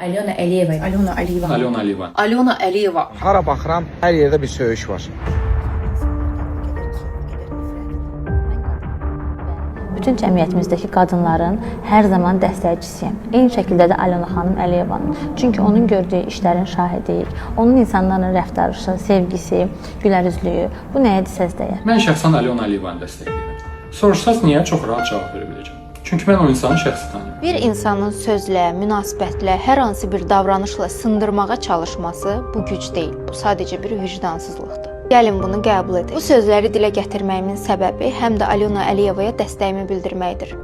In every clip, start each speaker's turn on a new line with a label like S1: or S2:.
S1: Alyona Əliyeva.
S2: Alyona Əliyeva.
S3: Alyona Əliyeva.
S2: Alyona Əliyeva.
S4: Hara baxıram, hər yerdə bir söyüş var.
S5: Bütün cəmiyyətimizdəki qadınların hər zaman dəstəkçisiyəm. Eyni şəkildə də Alyona xanım Əliyevanın. Çünki onun gördüyü işlərin şahidiyik. Onun insanlarla rəftarı, sevgisi, gülərüzlüyü bu nəyə desəz dəyər.
S3: Mən şəxsən Alyona Əliyevanı dəstəkləyirəm. Soruşsaz niyə, çox rahat cavab verə biləcəm. Çünki mən o insanı şəxsi tanıyıram.
S6: Bir insanın sözlə, münasibətlə, hər hansı bir davranışla sındırmağa çalışması bu güc deyil. Bu sadəcə bir vicdansızlıqdır. Gəlin bunu qəbul edək. Bu sözləri dilə gətirməyimin səbəbi həm də Alyona Əliyevaya dəstəyimi bildirməkdir.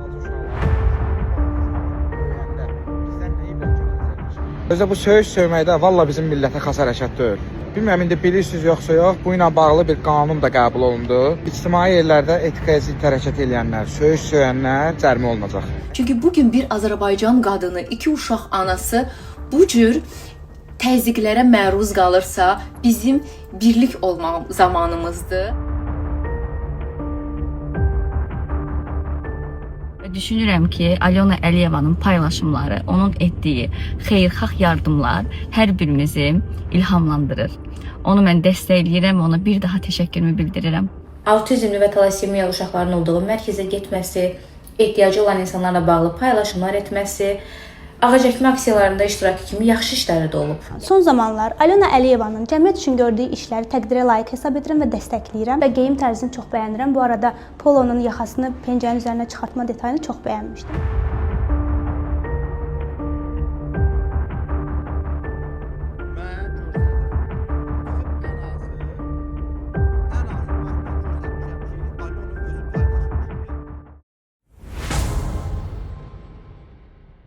S4: Özə bu söyüş söyməkdə valla bizim millətə xas hərəkət deyil. Bilmirəm indi bilirsiniz yoxsa yox, bu ilə bağlı bir qanun da qəbul olundu. İctimai yerlərdə etikaya zidd hərəkət eləyənlər, söyüş söyənlər cərimə olunacaq.
S2: Çünki bugün bir Azərbaycan qadını, iki uşaq anası bu cür təzyiqlərə məruz qalırsa, bizim birlik olmaq zamanımızdır.
S7: Və düşünürəm ki, Alyona Əliyevanın paylaşımları, onun etdiyi xeyirxah yardımlar hər birimizi ilhamlandırır. Onu mən dəstəkləyirəm, ona bir daha təşəkkürümü bildirirəm.
S1: Autizmli və talasemiyalı uşaqların olduğu mərkəzə getməsi, ehtiyacı olan insanlarla bağlı paylaşımlar etməsi, ağac əkmə aksiyalarında iştirakı kimi yaxşı işləri də olub.
S8: Son zamanlar Alyona Əliyevanın cəmiyyət üçün gördüyü işləri təqdirə layiq hesab edirəm və dəstəkləyirəm və geyim tərzini çox bəyənirəm. Bu arada polonun yaxasını pencəyin üzərinə çıxartma detayını çox bəyənmişdim.